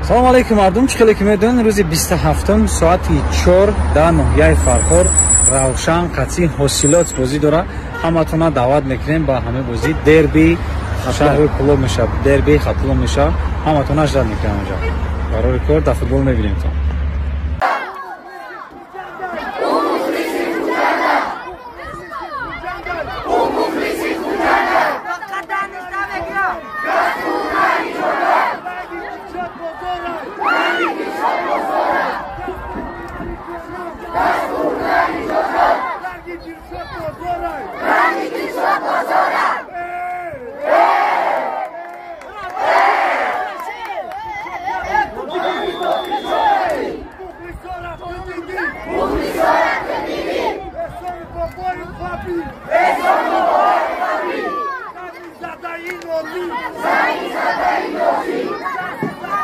Салом алейкум, мардум. Чӣ хеле ки медонед, рӯзи 27 соати 4 дар ноҳияи Фархор Равшан қатъи Ҳосилот бозӣ дорад. Ҳаматона даъват мекунем ба ҳама бозӣ. Дерби шаҳри Кӯлоб мешавад, дерби Хатлон мешавад. Ҳаматона ждать мекунем онҷо. Барори кор, дар футбол мебинем то.